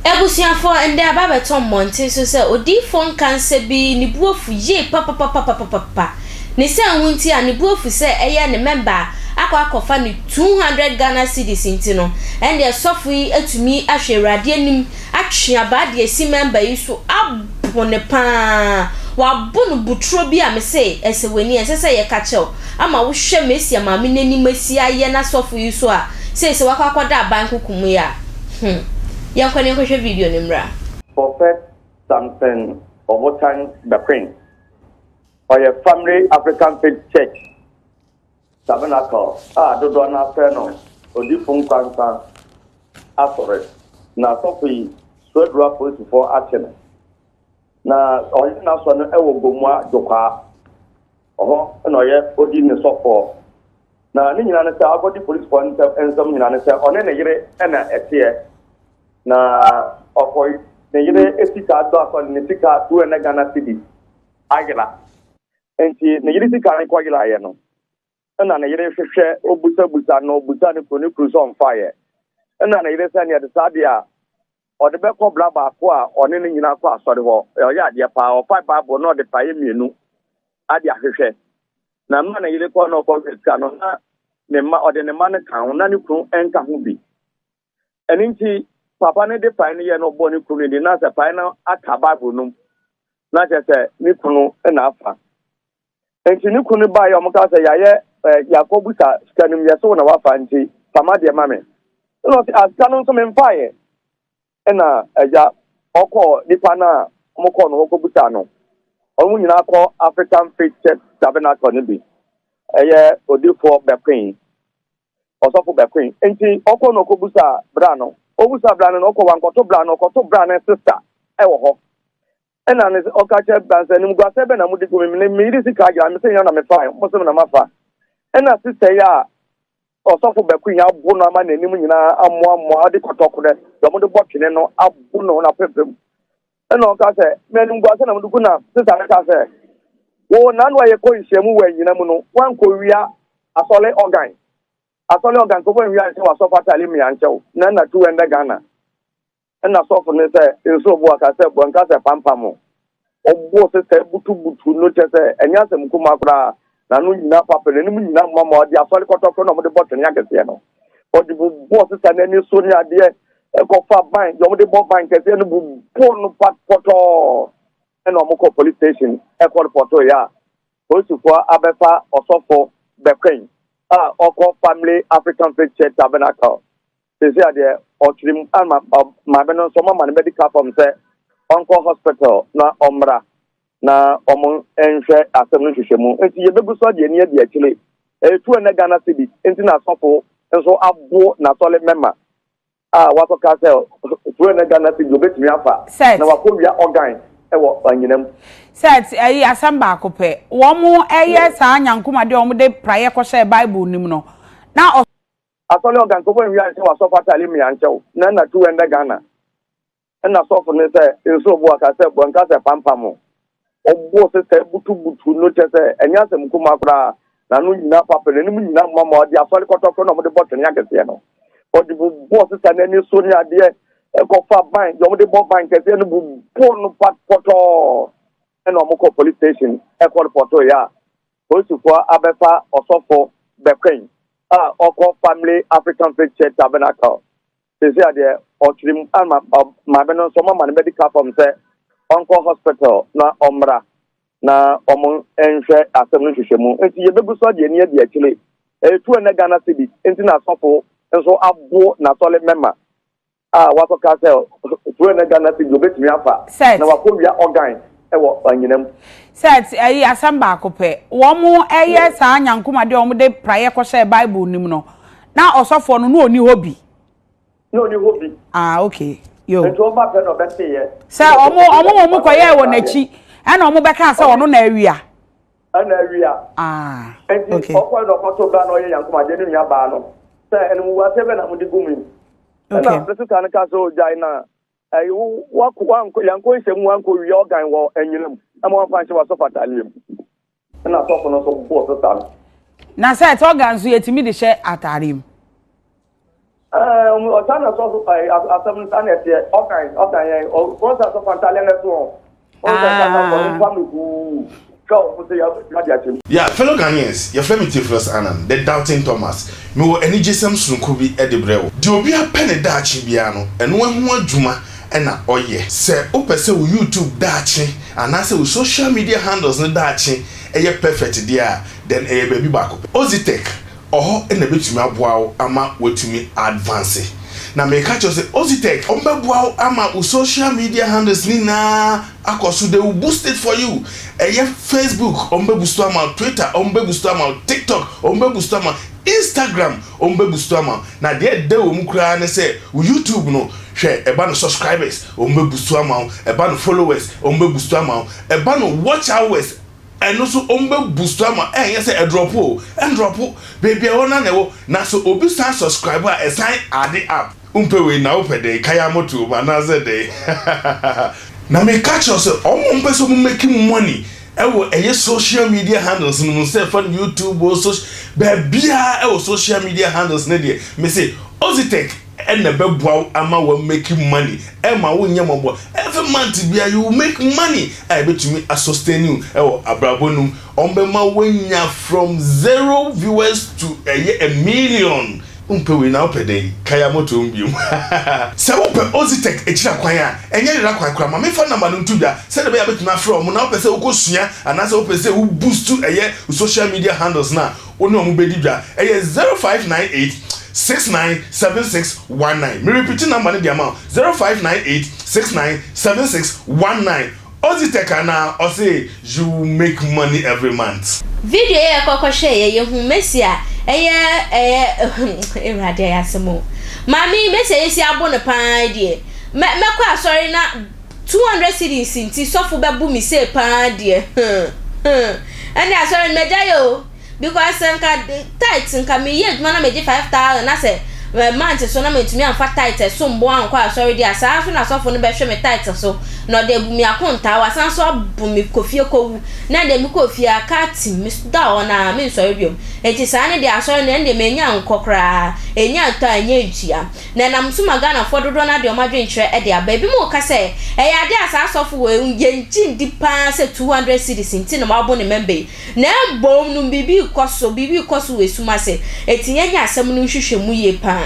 Abusuafoɔ, ɛndɛ aba abɛtɔ mmɔnten so sɛ odiyifoɔ nkansɛ bi ne bo afu yie papapapapapapa. Ne sɛn ho nti a ne bo afu sɛ ɛyɛ ne mɛmba akɔ akɔfa ne 200 Ghana cedis nti no, ɛndeɛ sɔfo yi atumi ahwɛ Awurade anim atwe abaa de asi mɛmba yi so abo no paa. Wabo no buturo bi a mese ɛsɛ w'ani, ɛnsɛ sɛ yɛka kyerɛ wo ama wohwɛ Mesia maame no anim asi ayɛ na sɔfo yi so a seesei wakɔ akɔda aban koko mu yi a. Hmm. Yɛnkɔ na yɛnkɔhwɛ video no mmra. Prophet Samson Obotan Bequin, ɔyɛ Family African Faith Church Tabernacle a dodoɔ no ara frɛ no Odifo Nkwansa Asɔre. Na sɔfo yi, Suaduru apolisifoɔ akye no. Na ɔyɛ n'asɔre no wɔ Gomoa Dwokwaa. Ɔhɔ na ɔyɛ odi ne sɔfoɔ. Na ne nyinaa ne sɛ akɔdi polisifoɔ ntɛm nsɛm nyinaa ne sɛ ɔne ne yere na ɛteɛ. Na ɔkɔ ne yere sika dɔ asɔre ne sika 200 Ghana cedi ayera. Nti ne yere sika no kɔyeraeɛ no, ɛna ne yere hwehwɛ obusabusa no obusa ne kunu ne kunu sɛ ɔmfaeɛ. Ɛna ne yere sɛ neɛ de saa deɛ a ɔde bɛkɔ bra baako a ɔne no nyinaa kɔ asɔre hɔ. Ɔyɛ adeɛ paa, ɔfa Bible na ɔde paeɛ mmienu ade ahwehwɛ. Na mma ne yere kɔ na ɔkɔhwɛ sika no, na ne mma ɔde ne mma no ka ho, na ne kunu nka ho bi. Ɛno nti, papa no de pae no yɛ na ɔbɔɔ ne kunu no din, na sɛ pae no aka Bible no mu, na kyerɛ sɛ ne kunu na afa. Nti ne kunu no baeɛ a wɔka sɛ yɛayɛ yɛakɔbusa sika no mu, yɛse wo na wafa nti fa m'adeɛ ma me. Ɛna ɔse, ah sika no nso memfaeɛ. Ɛna agya ɔkɔɔ nipa no a wɔkɔɔ no hɔ kɔbusaa no. Wɔn nyinaa kɔ African Faith Church Tabernacle no bi. Ɛyɛ odifoɔ Bɛkoe, ɔsɔfo Bɛkoe. Nti ɔkɔ no ɔkɔbusaa bra no. Ɔbusaa bra no no ɔkɔ wankɔto bra no, ɔkɔto bra no sista ɛwɔ hɔ. Ɛna ne ɔka kyerɛ bra no sɛ, animguasɛ bɛ na mode gu me, me yere sika agyina, me sɛ nyɛ na mefae, mo sɛ me na mafa. Ɛna sista yi a Ɔsɔfo bɛko yi abo no ama n'anim nyinaa amoamoa, ɔde kɔtɔkorɛ deɛ wɔde bɔ twene no abo no n'apampam. Ɛna ɔka sɛ, me animguase na mede gu na sista no ka sɛ, wo nano a yɛkɔ nhyiamu wɔ anyina mu no, woankɔwia asɔre organ. Asɔre organ nkurɔfoɔ anwia ankyɛ w'asɔfo atare mmea ankyɛ wo, na na tu ɛndɛ Ghana. Ɛnna sɔfo no sɛ, Nso bo aka sɛ bɔ nka sɛ pampam o. Ɔbɔɔ sɛ sɛɛ butubutu no kyerɛ sɛ ɛnyɛ asɛm kumaa koraa. N'ano nyinaa papa, n'anim nyinaa moamoa, ɔde asɔre kɔtɔkorɔ na wɔde bɔ twene akɛseɛ no. Ɔde bobɔɔ sesa n'ani so ne adeɛ kɔfa ban, deɛ wɔde bɔ ban kɛseɛ no bobɔɔ no pa pɔtɔɔ. Ɛnna wɔkɔɔ police station kɔ repɔtoeɛ a polisifoɔ abɛfa ɔsɔfo Bɛkwɛn a ɔkɔ Family African Faith Church Tabernacle. Seesei a deɛ ɔkyerɛ mu ama maame no nso ɔmama no medical form sɛ ɔnkɔ hospital na ɔmmra na ɔmo nhwɛ asɛm no nhwehwɛ mu. Nti yɛbɛgu so ade ani adi akyire. Ɛyɛ 200 Ghana cedis nti na asɔfo nso abo n'asɔre mɛma a wakɔka sɛ 200 Ghana cedis obetumi afa Set. na wakɔwia organ wɔ anyina mu. Set, ɛyi asɛm baako pɛ. Wɔn ɛyɛ saa nyankomadeɛ a wɔn de praeɛ kɔhyɛɛ Bible no mu no, na ɔ. Asɔre ɔga nkurɔfoɔ nwia nkyɛ w'asɔfo atare mmea nkyɛ wo na nna tu ɛndɛ Ghana ɛna sɔfo no sɛ nso bo aka sɛ bɔ nka sɛ pampam o ɔbo sɛ sɛ butu butu no kyɛ sɛ ɛnyɛ asɛm kumaa koraa n'ano nyinaa papa n'anim nyinaa moamoa ɔde asɔre kɔtɔkorɔ na ɔmode bɔ twene akɛseɛ no ɔde bobɔ sesa n'ani so ne adeɛ ɛkɔfa ban deɛ ɔmode bɔ ban kɛseɛ no bobɔ no pa pɔtɔɔ ɛna ɔmokɔ police station ɛkɔ repɔtoeɛ a Polisifoɔ abɛfa ɔsɔfo Bɛkwɛn a ɔkɔ Family African Faith Church Tabernacle. Seesei a deɛ ɔkyerɛ mu ama maame no nso ɔmama no medical form sɛ ɔnkɔ hospital na ɔmmra na wɔn nhwɛ asɛm no nhwehwɛ mu. Nti yɛbɛgu so ade ani adi akyire. Ɛyɛ 200 Ghana cedis nti na asɔfo nso abo n'asɔre mɛma. a wakɔka sɛ furo ne Ghana cedi obetumi afa Set. na wakɔwia organ wɔ anyina mu. Set, ɛyi asɛm baako pɛ. Wɔn ɛyɛ saa nyankomadeɛ a wɔn de praeɛ kɔhyɛɛ Bible no mu no, na ɔsɔfoɔ no na ɔni hɔ bi. Na ɔni hɔ bi. Ah, okay. Yo. Nti ɔba pɛ na ɔbɛteeɛ. Sɛ wɔn wɔn wɔn kɔyɛɛ wɔ n'akyi, ɛna wɔn bɛkaa sɛ ɔno na awia. Ɛna awia. Ah, Nti okay. ɔkɔɛ na ɔkɔto bra na ɔyɛ nyankomadeɛ ne nua baa no sɛ animguaseɛ bɛ na mode gu mu yi. Okay. Ɛna sista no ka sɛ ogyae na ɛyi wo wakɔ wankɔ yankɔ nhyɛ mu wankɔ wia ɔgan wɔ anyina mu ɛma wamfa nhyɛ wasɔfo ataadeɛ mu. Ɛna asɔfo no nso bɔɔ sista no. Na sɛ ɛtɔ ɔgan nso yɛtumi de hyɛ ataadeɛ mu. Ɛɛ, ɔsan na sɔfo ɛɛ asɛm no saa na ɛteɛ. Ɔkan ɔkan yɛn ɔ wɔn sɛ asɔfo ntadeɛ na ɛso wɔn. Wɔn sɛ asɔfo no nfa mi huu hwɛ wɔn sɛ yɛade akyɛm. Yeah, fellow Ghanaians, yɛfrɛ me Theophilus Annan, the Doubting Thomas. Mewɔ anigyesɛm sononko bi de brɛ wo. Deɛ obiara pɛ ne daakye biara no, ɛno ho adwuma na ɔyɛ. Sɛ wopɛ sɛ wo YouTube daakye anaasɛ wo social media handles no daakye yɛ perfect deɛ a, then ɛyɛ baabi baako pɛ. Ozitech Ɔhɔ na ɛbɛtumi aboa wo ama woatumi advance. Na meka kyerɛ wo sɛ Ozitech wɔbɛboa wo ama wo social media handles no nyinaa akɔ so, they will boost it for you. Ɛyɛ Facebook wɔn bɛ boost ama wo, Twitter wɔn bɛ boost ama wo, TikTok wɔn bɛ boost ama wo, Instagram wɔn bɛ boost ama wo. Na deɛ ɛdɛ wɔ mu koraa ne sɛ wo YouTube no, hwɛ ɛba no subscribers wɔn bɛ boost ama wo, ɛba no followers wɔn bɛ boost ama wo, ɛba no watch hours Ɛno nso wɔn bɛ boost ama ɛnyɛ sɛ ɛdrɔpo o, ɛndrɔpo, baabi a ɛwɔ no ara na ɛwɔ, na sɛ obi san subscribe a ɛsan add up. Wompɛ wei na wopɛ dɛn? Kaya moto mu anaasɛ dɛn? Na meka kyerɛ wo sɛ wɔn a wɔpɛ sɛ wɔn make money ɛwɔ ɛyɛ social media handles no mu sɛ ɛfa no YouTube o, social baabiara ɛwɔ social media handles no deɛ mese Ozitech ɛna ɛbɛboa wo ama wa make money ɛma wo nyɛ mɔbɔ every month bia you will make money a ɛbɛtumi a sustain you ɛwɔ abrabɔ no mu wɔn bɛma wanya from zero viewers to ɛyɛ a million wompɛ wei na wopɛ dɛn kaya moto mu biom sɛ wopɛ Ozitech akyira kwan a ɛnyɛ yera kwan koraa ma memfa number no nto dwa sɛdeɛ ɛbɛyɛ a wobɛtumi afrɛ wɔn na wopɛ sɛ wokɔ sua anaasɛ wopɛ sɛ wo boost ɛyɛ social media handles no a Wo ne wɔn bɛdi dwa. Ɛyɛ 0598 69 76 19. Me repeat number no de ama wo, 0598 69 76 19. Ozitech anaa? Ɔse you will make money every month. Video yi a yɛkɔ kɔhwɛeɛ yɛ yɛhu Mercy a ɛyɛ ɛyɛ Awurade ɛyɛ asɛm o. Maame yi Mercy a yɛsi abo no paa yi deɛ mɛ mɛkɔ asɔre na 200 cedis nti sɔfo bɛbo me sei paa deɛ hmm hmm ɛnde asɔre no mɛgyae o. Because sɛ nka tithe nka meyɛ adwuma na megye 5000 na sɛ month so na mentumi amfa tithe ɛsom bo ankɔ asɔre deɛ a saa nso na sɔfo no bɛhwɛ me tithe so na ɔde abu me akontaa wasan so abu me kɔ fie kɔwu na ɛndeɛ mekɔɔ fie a ka atim me da hɔ no ara mensɔre biom enti saa ne deɛ asɔre no ɛndeɛ menya nkɔ koraa ɛnya ntɔ a ɛnyɛ ntua na ɛnam so ma Ghanafoɔ dodoɔ no ara de wɔn adwenkyerɛ de aba ebinom reka sɛ ɛyɛ adeɛ a saa asɔfo wei yɛngye ndi paa sɛ 200 cedis nti na wɔabo ne member yi Na mbom no biribi rokɔ so, biribi rokɔ so wɔ esum ase, ntsi yɛnyɛ asɛm no nhwehwɛmu yie paa.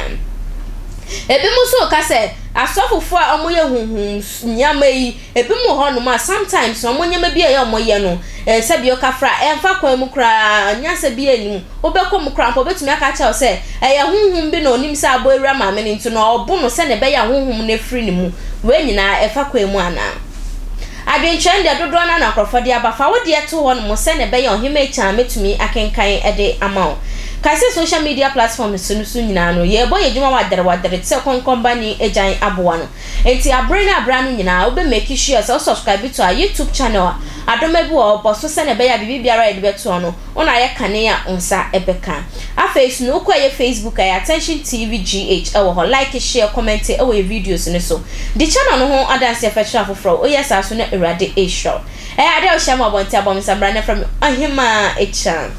Binom so reka sɛ asɔfofo a wɔyɛ huhum nneɛma yi, binom wɔ hɔnom a sometimes no wɔn nneɛma bi a ɛyɛ a wɔyɛ no, sɛbi ɔkafra, ɛmfa kwan mu koraa, nyansa biara nni mu. Wobɛkɔ mu koraa mpo a, obetumi aka akyerɛ wo sɛ ɛyɛ honhom bi na onim sɛ abɔ awura maame no nti no, ɔbo no sɛnea ɛbɛyɛ a honhom no afiri ne mu. Wei nyinaa, ɛfa kwan mu anaa? Adwenkyerɛ no deɛ, dodoɔ no ara na nkurɔfoɔ de aba. Fa wo deɛ to hɔnom sɛnea ɛbɛyɛ a Ɔhemmaa Akyan mɛtumi akenkan de ama wo. Kae sɛ social media platforms no so nyinaa no, yɛrebɔ yɛn adwuma waderewadere te sɛ kɔnkɔnbani agyan aboa no. Enti abere ne abere ano nyinaa, wobɛ make sure sɛ wo subscribe to our YouTube channel a adɔma bi wɔ hɔ, bɔ so sɛnea ɛbɛyɛ a biribi biara a yɛde bɛtoɔ no, Wo na ayɛ kane a wo nsa bɛka. Afei so no wokɔ ɛyɛ Facebook a ɛyɛ Attention TV GH ɛwɔ hɔ like share comment ɛwɔ yɛ videos no so. Di channel no ho adanseɛ fa kyerɛ afoforɔ. Woyɛ saa so na Awurade rehyira wo. Ɛyɛ adeɛ a wohyia me wɔ abɔnten abɔ me nsa bra na frɛ me Ɔhemaa Akyan.